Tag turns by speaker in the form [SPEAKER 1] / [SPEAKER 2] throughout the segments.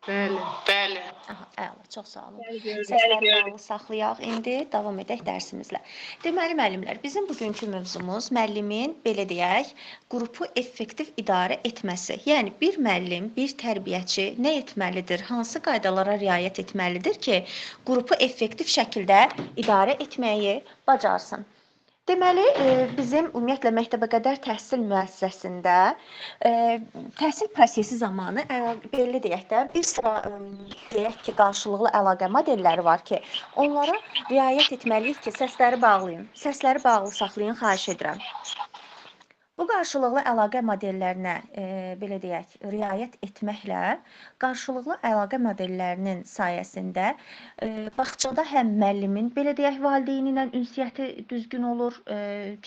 [SPEAKER 1] Bəli.
[SPEAKER 2] Bəli.
[SPEAKER 3] Aha, əla, çox sağ olun.
[SPEAKER 2] Bəli, görürük.
[SPEAKER 3] Səsləri bağlı saxlayaq. İndi davam edək dərsimizlə. Deməli, müəllimlər, bizim bugünkü mövzumuz müəllimin, belə deyək, qrupu effektiv idarə etməsi. Yəni, bir müəllim, bir tərbiyəçi nə etməlidir, hansı qaydalara riayət etməlidir ki, qrupu effektiv şəkildə idarə etməyi bacarsın. Deməli, bizim ümumiyyətlə məktəbəqədər təhsil müəssisəsində təhsil prosesi zamanı belə deyək də, bir sıra deyək ki, qarşılıqlı əlaqə modelləri var ki, onlara riayət etməliyik ki, səsləri bağlayın, səsləri bağlı saxlayın, xahiş edirəm. Bu qarşılıqlı əlaqə modellərinə, belə deyək, riayət etməklə qarşılıqlı əlaqə modellərinin sayəsində bağçada həm müəllimin, belə deyək, valideyni ilə ünsiyyəti düzgün olur,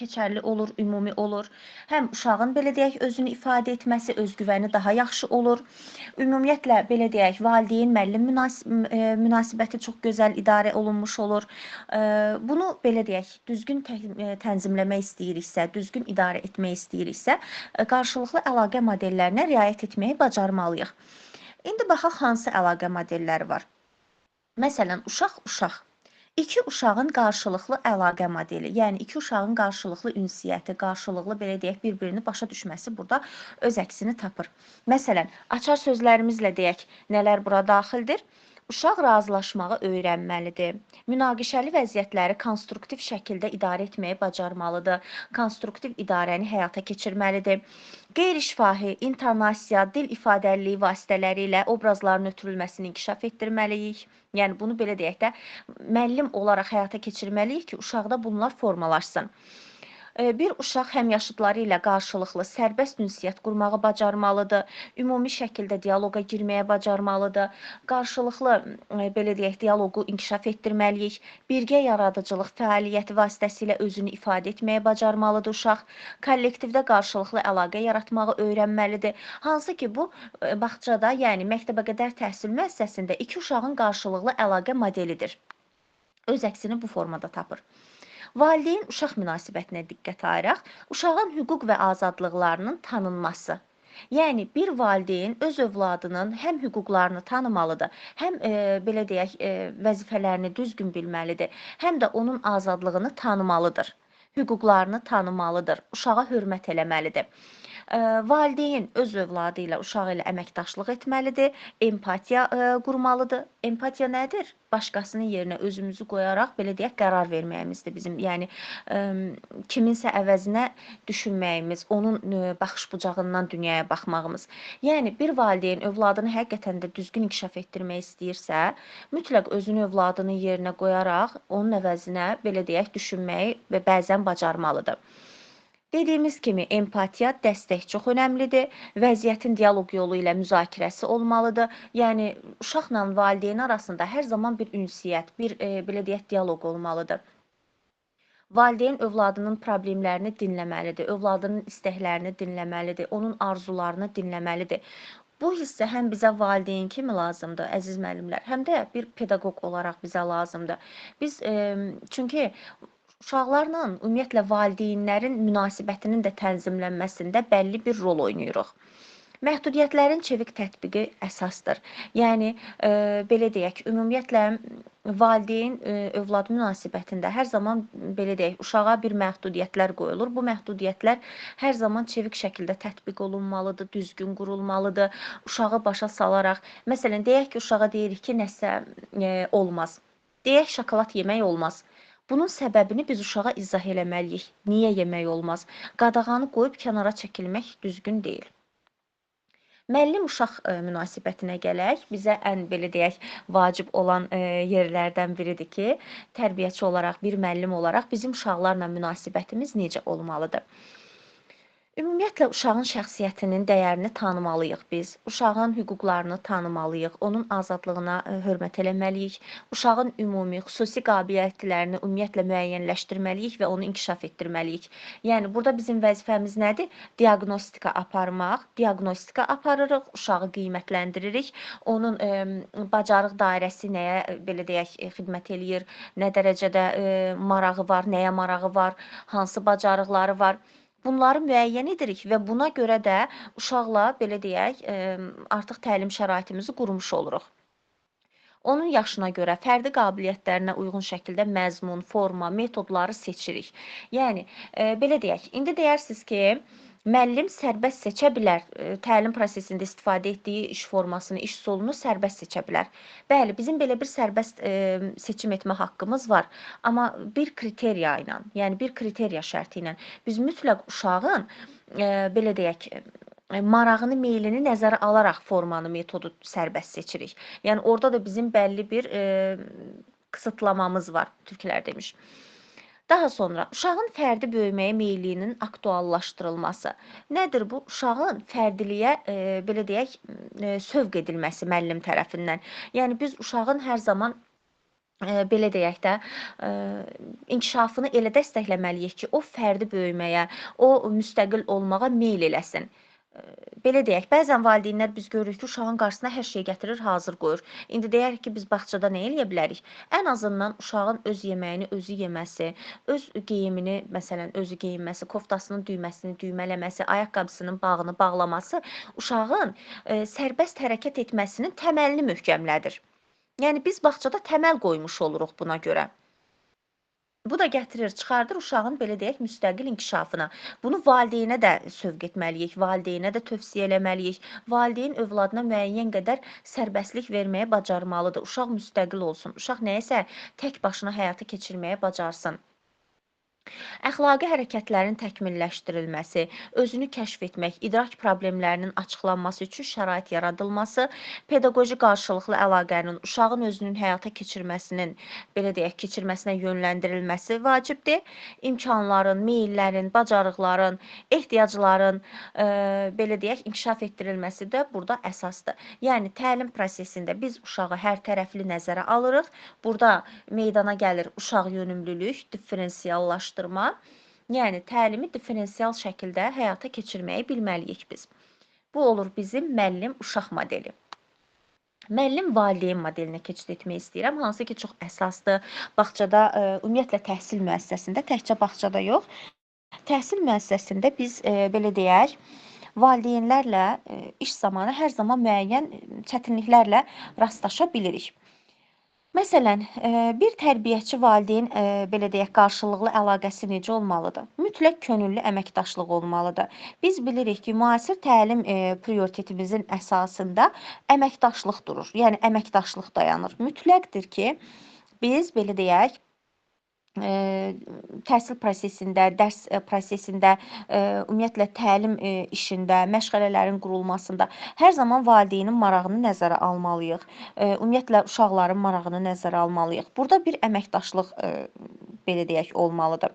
[SPEAKER 3] keçərli olur, ümumi olur. Həm uşağın, belə deyək, özünü ifadə etməsi, özgüvəni daha yaxşı olur. Ümumiyyətlə, belə deyək, valideyn müəllim münasibəti çox gözəl idarə olunmuş olur. Bunu, belə deyək, düzgün tənzimləmək istəyiriksə, düzgün idarə etmək istəyiriksə, qarşılıqlı əlaqə modellərinə riayət etməyi bacarmalıyıq. İndi baxaq hansı əlaqə modelləri var. Məsələn, uşaq-uşaq. İki uşağın qarşılıqlı əlaqə modeli, yəni iki uşağın qarşılıqlı ünsiyyəti, qarşılıqlı, belə deyək, bir-birini başa düşməsi burada öz əksini tapır. Məsələn, açar sözlərimizlə deyək, nələr bura daxildir? Uşaq razılaşmağı öyrənməlidir. Münaqişəli vəziyyətləri konstruktiv şəkildə idarə etməyi bacarmalıdır. Konstruktiv idarəni həyata keçirməlidir. Qeyri-şifahi, intonasiya, dil ifadəliliyi vasitələri ilə obrazların ötürülməsini inkişaf etdirməliyik. Yəni bunu belə deyək də, müəllim olaraq həyata keçirməliyik ki, uşaqda bunlar formalaşsın. Bir uşaq həmyaşıdları ilə qarşılıqlı sərbəst ünsiyyət qurmağı bacarmalıdır, ümumi şəkildə dialoqa girməyə bacarmalıdır, qarşılıqlı, belə deyək, dialoqu inkişaf etdirməliyik, birgə yaradıcılıq fəaliyyəti vasitəsilə özünü ifadə etməyə bacarmalıdır uşaq, kollektivdə qarşılıqlı əlaqə yaratmağı öyrənməlidir. Hansı ki, bu bağçada, yəni məktəbəqədər təhsil müəssisəsində iki uşağın qarşılıqlı əlaqə modelidir. Öz əksini bu formada tapır. Valideyn uşaq münasibətinə diqqət ayıraq, uşağın hüquq və azadlıqlarının tanınması. Yəni, bir valideyn öz övladının həm hüquqlarını tanımalıdır, həm belə deyək, vəzifələrini düzgün bilməlidir, həm də onun azadlığını tanımalıdır, hüquqlarını tanımalıdır, uşağa hörmət eləməlidir. Valideyn öz övladı ilə, uşağı ilə əməkdaşlıq etməlidir, empatiya qurmalıdır. Empatiya nədir? Başqasının yerinə özümüzü qoyaraq, belə deyək, qərar verməyimizdir bizim. Yəni, kiminsə əvəzinə düşünməyimiz, onun baxış bucağından dünyaya baxmağımız. Yəni, bir valideyn övladını həqiqətən də düzgün inkişaf etdirmək istəyirsə, mütləq özünü övladının yerinə qoyaraq, onun əvəzinə, belə deyək, düşünməyi və bəzən bacarmalıdır. Dediyimiz kimi, empatiya, dəstək çox önəmlidir. Vəziyyətin dialoq yolu ilə müzakirəsi olmalıdır. Yəni, uşaqla valideyn arasında hər zaman bir ünsiyyət, bir, belə deyək, dialoq olmalıdır. Valideyn övladının problemlərini dinləməlidir, övladının istəklərini dinləməlidir, onun arzularını dinləməlidir. Bu hissə həm bizə valideyn kimi lazımdır, əziz müəllimlər, həm də bir pedaqoq olaraq bizə lazımdır. Biz, çünki uşaqlarla, ümumiyyətlə, valideynlərin münasibətinin də tənzimlənməsində bəlli bir rol oynayırıq. Məhdudiyyətlərin çevik tətbiqi əsasdır. Yəni, belə deyək, ümumiyyətlə, valideyn övlad münasibətində hər zaman, belə deyək, uşağa bir məhdudiyyətlər qoyulur. Bu məhdudiyyətlər hər zaman çevik şəkildə tətbiq olunmalıdır, düzgün qurulmalıdır, uşağı başa salaraq. Məsələn, deyək ki, uşağa deyirik ki, nəsə olmaz. Deyək, şokolad yemək olmaz. Bunun səbəbini biz uşağa izah eləməliyik. Niyə yemək olmaz? Qadağanı qoyub kənara çəkilmək düzgün deyil. Müəllim uşaq münasibətinə gələk. Bizə ən, belə deyək, vacib olan yerlərdən biridir ki, tərbiyəçi olaraq, bir müəllim olaraq bizim uşaqlarla münasibətimiz necə olmalıdır? Ümumiyyətlə, uşağın şəxsiyyətinin dəyərini tanımalıyıq biz. Uşağın hüquqlarını tanımalıyıq, onun azadlığına hörmət eləməliyik. Uşağın ümumi, xüsusi qabiliyyətlərini ümumiyyətlə müəyyənləşdirməliyik və onu inkişaf etdirməliyik. Yəni, burada bizim vəzifəmiz nədir? Diaqnostika aparmaq. Diaqnostika aparırıq, uşağı qiymətləndiririk. Onun bacarıq dairəsi nəyə, belə deyək, xidmət eləyir, nə dərəcədə marağı var, nəyə marağı var, hansı bacarıqları var. Bunları müəyyən edirik və buna görə də uşaqla, belə deyək, artıq təlim şəraitimizi qurmuş oluruq. Onun yaşına görə, fərdi qabiliyyətlərinə uyğun şəkildə məzmun, forma, metodları seçirik. Yəni, belə deyək, indi deyərsiniz ki, müəllim sərbəst seçə bilər, təlim prosesində istifadə etdiyi iş formasını, iş üsulunu sərbəst seçə bilər. Bəli, bizim belə bir sərbəst seçim etmə haqqımız var. Amma bir kriteriya ilə, yəni bir kriteriya şərti ilə biz mütləq uşağın, belə deyək, marağını, meylini nəzərə alaraq formanı, metodu sərbəst seçirik. Yəni orada da bizim bəlli bir qısıtlamamız var, türklər demiş. Daha sonra uşağın fərdi böyüməyə meylliyinin aktuallaşdırılması. Nədir bu? Uşağın fərdiliyə, belə deyək, sövq edilməsi müəllim tərəfindən. Yəni biz uşağın hər zaman belə deyək də, inkişafını elə dəstəkləməliyik ki, o fərdi böyüməyə, o müstəqil olmağa meyl eləsin. Belə deyək, bəzən valideynlər biz görürük ki, uşağın qarşısına hər şeyi gətirir, hazır qoyur. İndi deyərik ki, biz bağçada nə eləyə bilərik? Ən azından uşağın öz yeməyini özü yeməsi, öz geyimini, məsələn, özü geyinməsi, koftasının düyməsini düymələməsi, ayaqqabısının bağını bağlaması uşağın sərbəst hərəkət etməsinin təməlini möhkəmlədir. Yəni, biz bağçada təməl qoymuş oluruq buna görə. Bu da gətirir, çıxardır uşağın, belə deyək, müstəqil inkişafına. Bunu valideynə də sövq etməliyik, valideynə də tövsiyə eləməliyik. Valideyn övladına müəyyən qədər sərbəstlik verməyə bacarmalıdır. Uşaq müstəqil olsun, uşaq nəyəsə tək başına həyatı keçirməyə bacarsın. Əxlaqi hərəkətlərin təkmilləşdirilməsi, özünü kəşf etmək, idrak problemlərinin açıqlanması üçün şərait yaradılması, pedaqoji qarşılıqlı əlaqənin, uşağın özünün həyata keçirməsinin, belə deyək, keçirməsinə yönləndirilməsi vacibdir. İmkanların, meyillərin, bacarıqların, ehtiyacların, belə deyək, inkişaf etdirilməsi də burada əsasdır. Yəni, təlim prosesində biz uşağı hər tərəfli nəzərə alırıq. Burada meydana gəlir uşaq yönümlülük, diferensiallaşdırma. Yəni, təlimi diferensial şəkildə həyata keçirməyi bilməliyik biz. Bu olur bizim müəllim-uşaq modeli. Müəllim-valideyn modelinə keçid etmək istəyirəm, hansı ki, çox əsasdır. Bağçada, ümumiyyətlə, təhsil müəssisəsində, təkcə bağçada yox, təhsil müəssisəsində biz, belə deyək, valideynlərlə iş zamanı hər zaman müəyyən çətinliklərlə rastlaşa bilirik. Məsələn, bir tərbiyəçi valideyn, belə deyək, qarşılıqlı əlaqəsi necə olmalıdır? Mütləq könüllü əməkdaşlıq olmalıdır. Biz bilirik ki, müasir təlim prioritetimizin əsasında əməkdaşlıq durur. Yəni, əməkdaşlıq dayanır. Mütləqdir ki, biz, belə deyək, təhsil prosesində, dərs prosesində, ümumiyyətlə təlim işində, məşğələlərin qurulmasında hər zaman valideynin marağını nəzərə almalıyıq. Ümumiyyətlə uşaqların marağını nəzərə almalıyıq. Burada bir əməkdaşlıq, belə deyək, olmalıdır.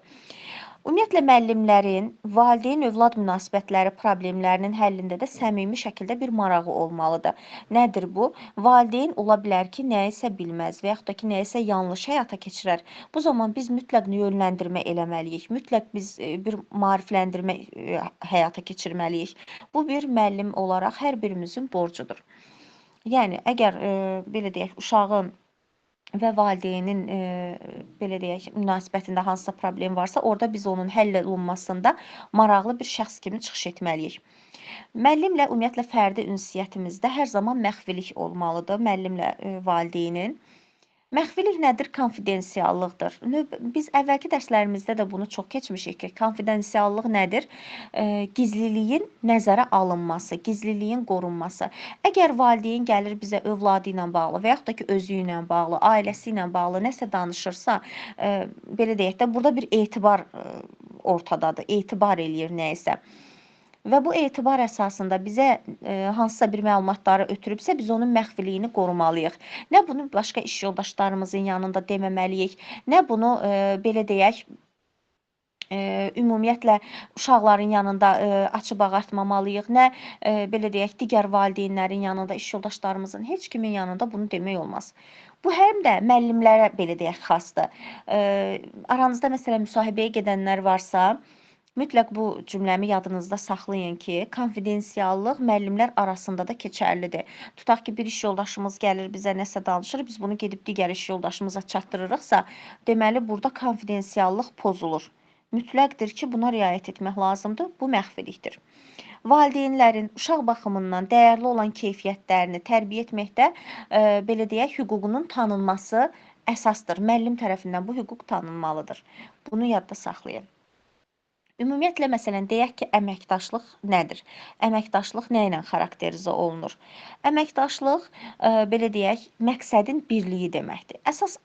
[SPEAKER 3] Ümumiyyətlə müəllimlərin valideyn-övlad münasibətləri problemlərinin həllində də səmimi şəkildə bir marağı olmalıdır. Nədir bu? Valideyn ola bilər ki, nəyisə bilməz və yaxud da ki, nəyisə yanlış həyata keçirər. Bu zaman biz mütləq yönləndirmə eləməliyik, mütləq biz bir maarifləndirmə həyata keçirməliyik. Bu bir müəllim olaraq hər birimizin borcudur. Yəni, əgər belə deyək, uşağın və valideynin belə deyək, münasibətində hansısa problem varsa, orada biz onun həll olunmasında maraqlı bir şəxs kimi çıxış etməliyik. Müəllimlə ümumiyyətlə fərdi ünsiyyətimizdə hər zaman məxfilik olmalıdır, müəllimlə valideynin. Məxfilik nədir? Konfidensiallıqdır. Biz əvvəlki dərslərimizdə də bunu çox keçmişik ki, konfidensiallıq nədir? Gizliliyin nəzərə alınması, gizliliyin qorunması. Əgər valideyn gəlir bizə övladı ilə bağlı və yaxud da ki, özü ilə bağlı, ailəsi ilə bağlı nəsə danışırsa, belə deyək də, burada bir etibar ortadadır, etibar eləyir nəyisə. Və bu etibar əsasında bizə hansısa bir məlumatları ötürübsə, biz onun məxfiliyini qorumalıyıq. Nə bunu başqa iş yoldaşlarımızın yanında deməməliyik, nə bunu belə deyək, ümumiyyətlə uşaqların yanında açıb ağartmamalıyıq, nə belə deyək, digər valideynlərin yanında, iş yoldaşlarımızın heç kimin yanında bunu demək olmaz. Bu həm də müəllimlərə belə deyək xasdır. Aranızda məsələn müsahibəyə gedənlər varsa, mütləq bu cümləmi yadınızda saxlayın ki, konfidensiallıq müəllimlər arasında da keçərlidir. Tutaq ki, bir iş yoldaşımız gəlir bizə nəsə danışır, biz bunu gedib digər iş yoldaşımıza çatdırırıqsa, deməli burada konfidensiallıq pozulur. Mütləqdir ki, buna riayət etmək lazımdır. Bu məxfilikdir. Valideynlərin uşaq baxımından dəyərli olan keyfiyyətlərini tərbiyə etməkdə, belə deyək, hüququnun tanınması əsasdır. Müəllim tərəfindən bu hüquq tanınmalıdır. Bunu yadda saxlayın. Ümumiyyətlə, məsələn, deyək ki, əməkdaşlıq nədir? Əməkdaşlıq nə ilə xarakterizə olunur? Əməkdaşlıq, belə deyək, məqsədin birliyi deməkdir. Əsas,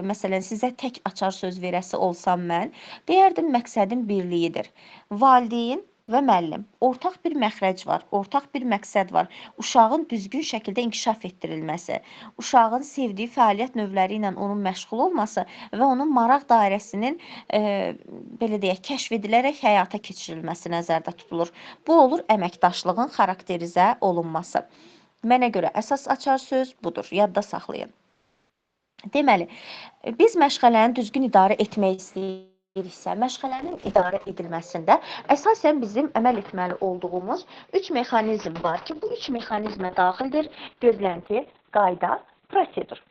[SPEAKER 3] məsələn, sizə tək açar söz verəsi olsam mən, deyərdim məqsədin birliyidir. Valideyn və müəllim. Ortaq bir məxrəc var, ortaq bir məqsəd var. Uşağın düzgün şəkildə inkişaf etdirilməsi, uşağın sevdiyi fəaliyyət növləri ilə onun məşğul olması və onun maraq dairəsinin, belə deyək, kəşf edilərək həyata keçirilməsi nəzərdə tutulur. Bu olur əməkdaşlığın xarakterizə olunması. Mənə görə əsas açar söz budur. Yadda saxlayın. Deməli, biz məşğələni düzgün idarə etmək istəyirik. Məşğələnin idarə edilməsində əsasən bizim əməl etməli olduğumuz 3 mexanizm var ki, bu 3 mexanizmə daxildir: gözlənti, qayda, prosedur.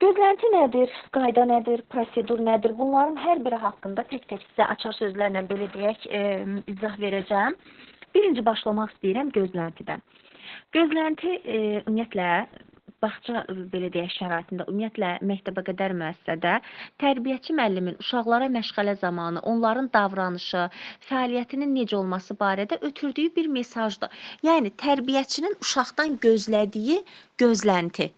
[SPEAKER 3] Gözlənti nədir, qayda nədir, prosedur nədir? Bunların hər biri haqqında tək-tək sizə açar sözlərlə belə deyək, izah verəcəm. Birinci başlamaq istəyirəm gözləntidən. Gözlənti ümumiyyətlə bağça, belə deyək, şəraitində, ümumiyyətlə məktəbə qədər müəssisədə tərbiyəçi müəllimin uşaqlara məşğələ zamanı onların davranışı, fəaliyyətinin necə olması barədə ötürdüyü bir mesajdır. Yəni tərbiyəçinin uşaqdan gözlədiyi gözlənti.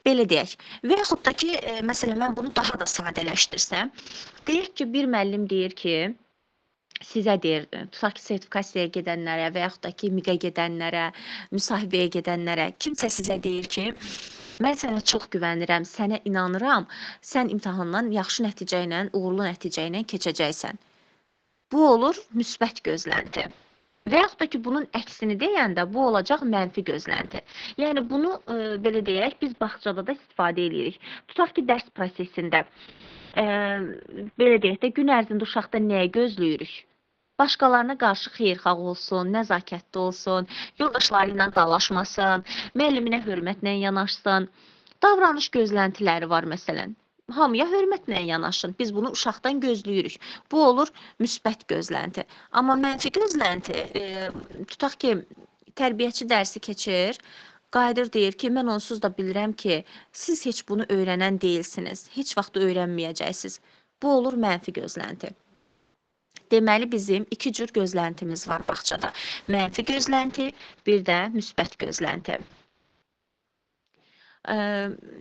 [SPEAKER 3] Belə deyək. Və yaxud da ki, məsələn, mən bunu daha da sadələşdirsəm, deyək ki, bir müəllim deyir ki, sizə deyir, tutaq ki, sertifikasiyaya gedənlərə və yaxud da ki, MİQ-ə gedənlərə, müsahibəyə gedənlərə, kimsə sizə deyir ki, mən sənə çox güvənirəm, sənə inanıram, sən imtahandan yaxşı nəticə ilə, uğurlu nəticə ilə keçəcəksən. Bu olur müsbət gözlənti. Və yaxud da ki, bunun əksini deyəndə bu olacaq mənfi gözlənti. Yəni bunu, belə deyək, biz bağçada da istifadə edirik. Tutaq ki, dərs prosesində, belə deyək də, gün ərzində uşaqda nəyə gözləyirik? Başqalarına qarşı xeyirxah olsun, nəzakətli olsun, yoldaşları ilə dalaşmasın, müəlliminə hörmətlə yanaşsın. Davranış gözləntiləri var məsələn. Hamıya hörmətlə yanaşın. Biz bunu uşaqdan gözləyirik. Bu olur müsbət gözlənti. Amma mənfi gözlənti, tutaq ki, tərbiyəçi dərsi keçir, qayıdır deyir ki, mən onsuz da bilirəm ki, siz heç bunu öyrənən deyilsiniz, heç vaxt öyrənməyəcəksiniz. Bu olur mənfi gözlənti. Deməli, bizim iki cür gözləntimiz var bağçada. Mənfi gözlənti, bir də müsbət gözlənti.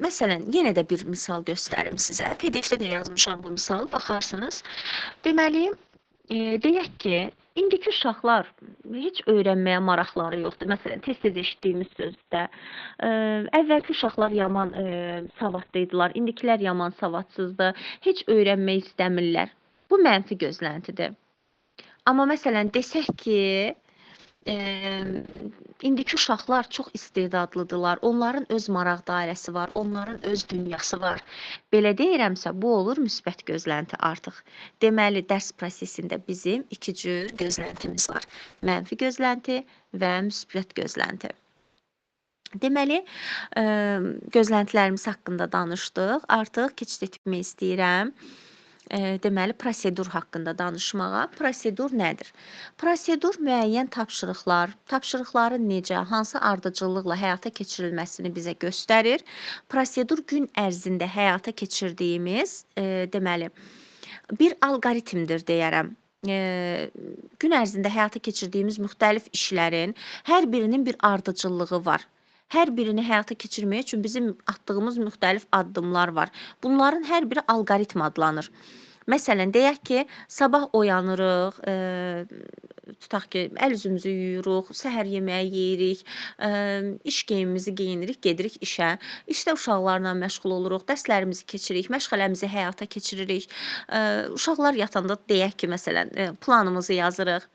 [SPEAKER 3] Məsələn, yenə də bir misal göstərim sizə. PDF-də də yazmışam bu misalı, baxarsınız. Deməli, deyək ki, indiki uşaqlar heç öyrənməyə maraqları yoxdur. Məsələn, tez-tez eşitdiyimiz sözdə, əvvəlki uşaqlar yaman savadlı idilər, indikilər yaman savadsızdır, heç öyrənmək istəmirlər. Bu mənfi gözləntidir. Amma məsələn, desək ki, indiki uşaqlar çox istedadlıdırlar, onların öz maraq dairəsi var, onların öz dünyası var. Belə deyirəmsə, bu olur müsbət gözlənti artıq. Deməli, dərs prosesində bizim iki cür gözləntimiz var. Mənfi gözlənti və müsbət gözlənti. Deməli, gözləntilərimiz haqqında danışdıq. Artıq keçid etmək istəyirəm. Deməli, prosedur haqqında danışmağa. Prosedur nədir? Prosedur müəyyən tapşırıqlar, tapşırıqların necə, hansı ardıcıllıqla həyata keçirilməsini bizə göstərir. Prosedur gün ərzində həyata keçirdiyimiz, deməli, bir alqoritmdir deyərəm. Gün ərzində həyata keçirdiyimiz müxtəlif işlərin hər birinin bir ardıcıllığı var. Hər birini həyata keçirmək üçün bizim atdığımız müxtəlif addımlar var. Bunların hər biri alqoritm adlanır. Məsələn, deyək ki, sabah oyanırıq, tutaq ki, əl üzümüzü yuyuruq, səhər yeməyi yeyirik, iş geyimimizi geyinirik, gedirik işə. İşdə uşaqlarla məşğul oluruq, dərslərimizi keçirik, məşğələmizi həyata keçiririk. Uşaqlar yatanda deyək ki, məsələn, planımızı yazırıq.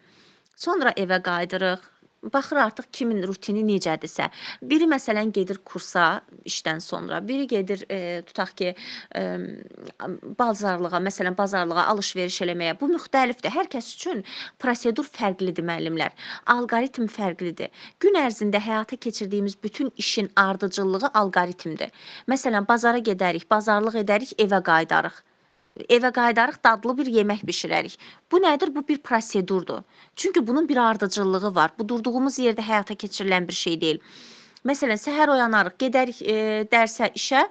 [SPEAKER 3] Sonra evə qayıdırıq. Baxır artıq kimin rutini necədirsə. Biri məsələn gedir kursa işdən sonra, biri gedir tutaq ki, bazarlığa, məsələn bazarlığa alış-veriş eləməyə. Bu müxtəlifdir. Hər kəs üçün prosedur fərqlidir müəllimlər. Alqoritm fərqlidir. Gün ərzində həyata keçirdiyimiz bütün işin ardıcıllığı alqoritmdir. Məsələn, bazara gedərik, bazarlıq edərik, evə qayıdarıq. Evə qayıdarıq, dadlı bir yemək bişirərik. Bu nədir? Bu bir prosedurdur. Çünki bunun bir ardıcıllığı var. Bu durduğumuz yerdə həyata keçirilən bir şey deyil. Məsələn, səhər oyanarıq, gedərik dərsə, işə,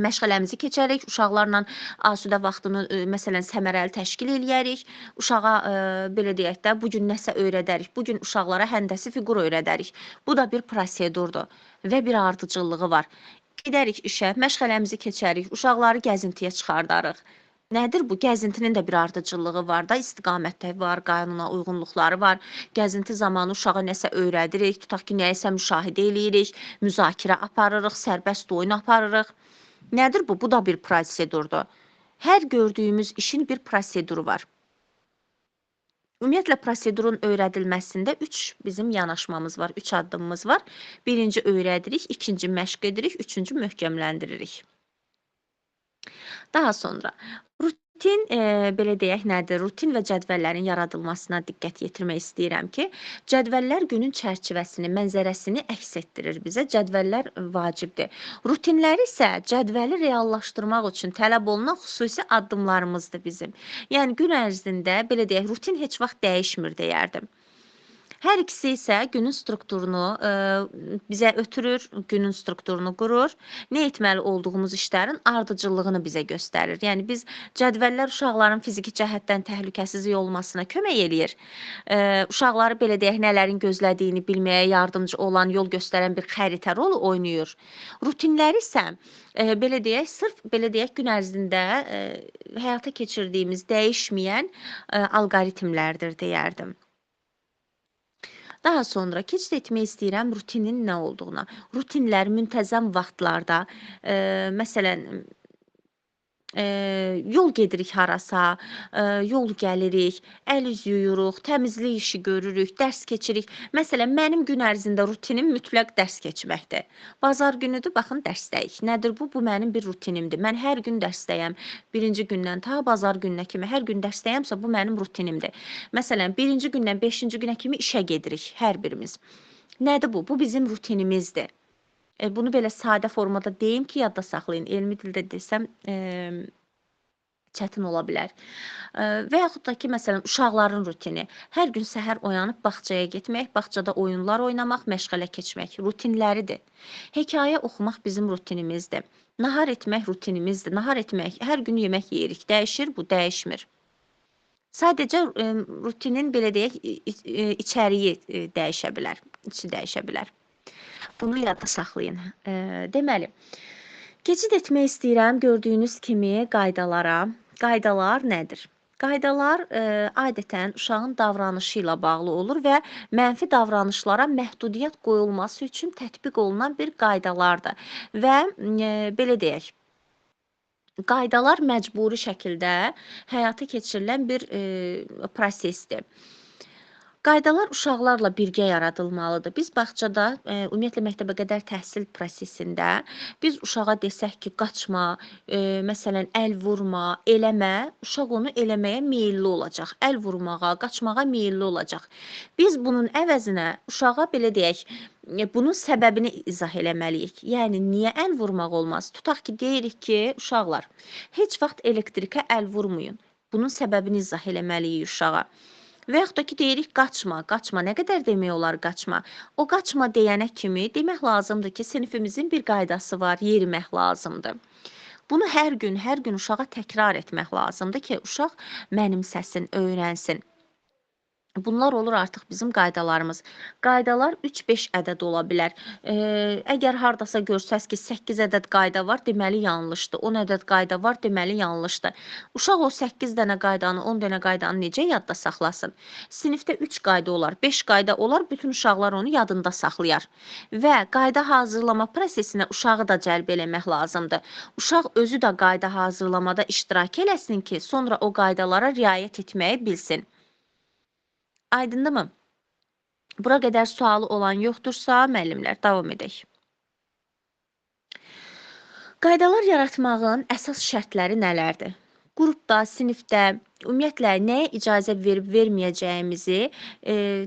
[SPEAKER 3] məşğələmizi keçərik, uşaqlarla asudə vaxtını məsələn səmərəli təşkil eləyərik. Uşağa belə deyək də, bu gün nəsə öyrədərik. Bu gün uşaqlara həndəsi fiqur öyrədərik. Bu da bir prosedurdur və bir ardıcıllığı var. Gedərik işə, məşğələmizi keçərik, uşaqları gəzintiyə çıxardarıq. Nədir bu? Gəzintinin də bir ardıcıllığı var da, istiqamətdə var, qanuna uyğunluqları var. Gəzinti zamanı uşağa nəsə öyrədirik, tutaq ki, nəyisə müşahidə eləyirik, müzakirə aparırıq, sərbəst oyun aparırıq. Nədir bu? Bu da bir prosedurdur. Hər gördüyümüz işin bir proseduru var. Ümumiyyətlə, prosedurun öyrədilməsində 3 bizim yanaşmamız var, 3 addımımız var. Birinci öyrədirik, ikinci məşq edirik, üçüncü möhkəmləndiririk. Daha sonra rutin, belə deyək, nədir? Rutin və cədvəllərin yaradılmasına diqqət yetirmək istəyirəm ki, cədvəllər günün çərçivəsini, mənzərəsini əks etdirir bizə. Cədvəllər vacibdir. Rutinləri isə cədvəli reallaşdırmaq üçün tələb olunan xüsusi addımlarımızdır bizim. Yəni gün ərzində belə deyək, rutin heç vaxt dəyişmir deyərdim. Hər ikisi isə günün strukturunu bizə ötürür, günün strukturunu qurur, nə etməli olduğumuz işlərin ardıcıllığını bizə göstərir. Yəni biz cədvəllər uşaqların fiziki cəhətdən təhlükəsiz olmasına kömək eləyir. Uşaqları belə deyək, nələrin gözlədiyini bilməyə yardımcı olan, yol göstərən bir xəritə rolu oynayır. Rutinləri isə belə deyək, sırf belə deyək, gün ərzində həyata keçirdiyimiz dəyişməyən alqoritmlərdir deyərdim. Daha sonra keçid etmək istəyirəm rutinin nə olduğuna. Rutinlər müntəzəm vaxtlarda, məsələn, yol gedirik harasa, yol gəlirik, əl üz yuyuruq, təmizlik işi görürük, dərs keçirik. Məsələn, mənim gün ərzində rutinim mütləq dərs keçməkdir. Bazar günüdür, baxın, dərsdəyik. Nədir bu? Bu mənim bir rutinimdir. Mən hər gün dərsdəyəm. Birinci gündən ta bazar gününə kimi hər gün dərsdəyəmsə, bu mənim rutinimdir. Məsələn, birinci gündən beşinci günə kimi işə gedirik hər birimiz. Nədir bu? Bu bizim rutinimizdir. Bunu belə sadə formada deyim ki, yadda saxlayın. Elmi dildə desəm çətin ola bilər. Və yaxud da ki, məsələn, uşaqların rutini. Hər gün səhər oyanıb bağçaya getmək, bağçada oyunlar oynamaq, məşğələ keçmək rutinləridir. Hekayə oxumaq bizim rutinimizdir. Nahar etmək rutinimizdir. Nahar etmək, hər gün yemək yeyirik. Dəyişir, bu dəyişmir. Sadəcə rutinin, belə deyək, içəriyi dəyişə bilər, içi dəyişə bilər. Bunu yadda saxlayın. Deməli, keçid etmək istəyirəm gördüyünüz kimi qaydalara. Qaydalar nədir? Qaydalar adətən uşağın davranışı ilə bağlı olur və mənfi davranışlara məhdudiyyət qoyulması üçün tətbiq olunan bir qaydalardır. Və belə deyək, qaydalar məcburi şəkildə həyata keçirilən bir prosesdir. Qaydalar uşaqlarla birgə yaradılmalıdır. Biz bağçada, ümumiyyətlə məktəbə qədər təhsil prosesində biz uşağa desək ki, qaçma, məsələn, əl vurma, eləmə, uşaq onu eləməyə meyilli olacaq. Əl vurmağa, qaçmağa meyilli olacaq. Biz bunun əvəzinə uşağa belə deyək, bunun səbəbini izah eləməliyik. Yəni, niyə əl vurmaq olmaz? Tutaq ki, deyirik ki, uşaqlar, heç vaxt elektrikə əl vurmayın. Bunun səbəbini izah eləməliyik uşağa. Və yaxud da ki, deyirik, qaçma, qaçma, nə qədər demək olar qaçma? O qaçma deyənə kimi demək lazımdır ki, sinifimizin bir qaydası var, yerimək lazımdır. Bunu hər gün, hər gün uşağa təkrar etmək lazımdır ki, uşaq mənimsəsin, öyrənsin. Bunlar olur artıq bizim qaydalarımız. Qaydalar 3-5 ədəd ola bilər. Əgər hardasa görsəz ki, 8 ədəd qayda var, deməli yanlışdır. 10 ədəd qayda var, deməli yanlışdır. Uşaq o 8 dənə qaydanı, 10 dənə qaydanı necə yadda saxlasın? Sinifdə 3 qayda olar, 5 qayda olar, bütün uşaqlar onu yadında saxlayar. Və qayda hazırlama prosesinə uşağı da cəlb eləmək lazımdır. Uşaq özü də qayda hazırlamada iştirak eləsin ki, sonra o qaydalara riayət etməyi bilsin. Aydındırmı? Bura qədər sualı olan yoxdursa, müəllimlər, davam edək. Qaydalar yaratmağın əsas şərtləri nələrdir? Qrupda, sinifdə ümumiyyətlə nəyə icazə verib verməyəcəyimizi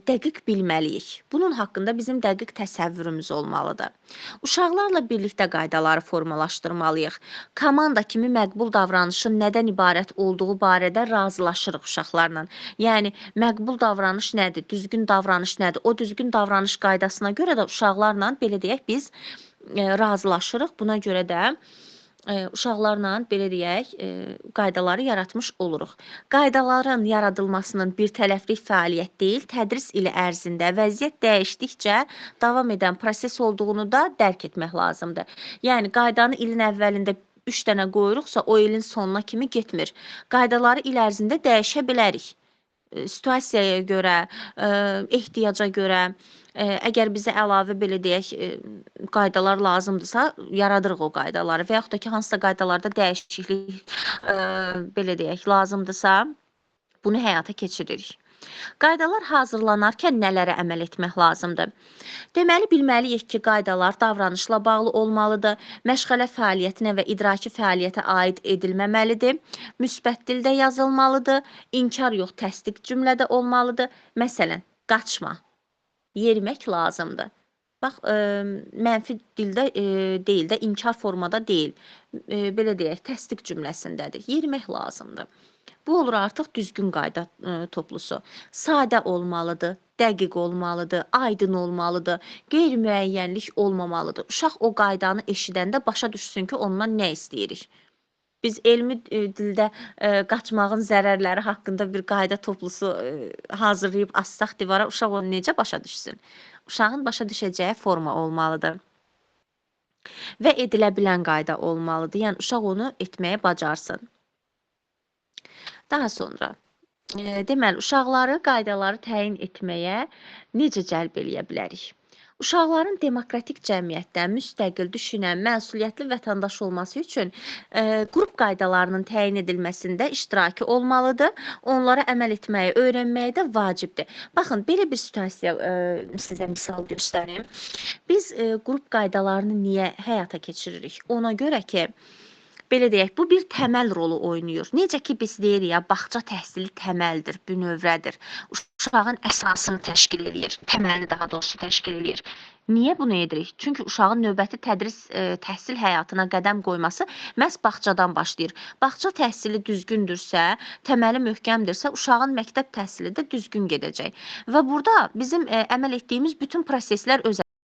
[SPEAKER 3] dəqiq bilməliyik. Bunun haqqında bizim dəqiq təsəvvürümüz olmalıdır. Uşaqlarla birlikdə qaydaları formalaşdırmalıyıq. Komanda kimi məqbul davranışın nədən ibarət olduğu barədə razılaşırıq uşaqlarla. Yəni məqbul davranış nədir, düzgün davranış nədir? O düzgün davranış qaydasına görə də uşaqlarla belə deyək biz razılaşırıq. Buna görə də uşaqlarla belə deyək, qaydaları yaratmış oluruq. Qaydaların yaradılmasının bir tərəfli fəaliyyət deyil, tədris ili ərzində vəziyyət dəyişdikcə davam edən proses olduğunu da dərk etmək lazımdır. Yəni qaydanı ilin əvvəlində 3 dənə qoyuruqsa, o ilin sonuna kimi getmir. Qaydaları il ərzində dəyişə bilərik. Situasiyaya görə, ehtiyaca görə, əgər bizə əlavə belə deyək, qaydalar lazımdırsa, yaradırıq o qaydaları və yaxud da ki, hansısa qaydalarda dəyişiklik, belə deyək, lazımdırsa, bunu həyata keçiririk. Qaydalar hazırlanarkən nələrə əməl etmək lazımdır? Deməli, bilməliyik ki, qaydalar davranışla bağlı olmalıdır, məşğələ fəaliyyətinə və idraki fəaliyyətə aid edilməməlidir, müsbət dildə yazılmalıdır, inkar yox, təsdiq cümlədə olmalıdır. Məsələn, qaçma, yerimək lazımdır. Bax, mənfi dildə deyil də, inkar formada deyil. Belə deyək, təsdiq cümləsindədir. Yerimək lazımdır. Bu olur artıq düzgün qayda toplusu. Sadə olmalıdır, dəqiq olmalıdır, aydın olmalıdır, qeyri-müəyyənlik olmamalıdır. Uşaq o qaydanı eşidəndə başa düşsün ki, ondan nə istəyirik. Biz elmi dildə qaçmağın zərərləri haqqında bir qayda toplusu hazırlayıb assaq divara, uşaq onu necə başa düşsün? Uşağın başa düşəcəyi forma olmalıdır və edilə bilən qayda olmalıdır. Yəni uşaq onu etməyi bacarsın. Daha sonra, deməli, uşaqları qaydaları təyin etməyə necə cəlb eləyə bilərik? Uşaqların demokratik cəmiyyətdə müstəqil, düşünən, məsuliyyətli vətəndaş olması üçün qrup qaydalarının təyin edilməsində iştirakı olmalıdır. Onlara əməl etməyi öyrənməyi də vacibdir. Baxın, belə bir situasiya sizə misal göstərim. Biz qrup qaydalarını niyə həyata keçiririk? Ona görə ki, belə deyək, bu bir təməl rolu oynayır. Necə ki, biz deyirik ya, bağça təhsili təməldir, bünövrədir. Uşağın əsasını təşkil eləyir, təməlini daha doğrusu təşkil eləyir. Niyə bunu edirik? Çünki uşağın növbəti tədris, təhsil həyatına qədəm qoyması məhz bağçadan başlayır. Bağça təhsili düzgündürsə, təməli möhkəmdirsə, uşağın məktəb təhsili də düzgün gedəcək. Və burada bizim əməl etdiyimiz bütün proseslər öz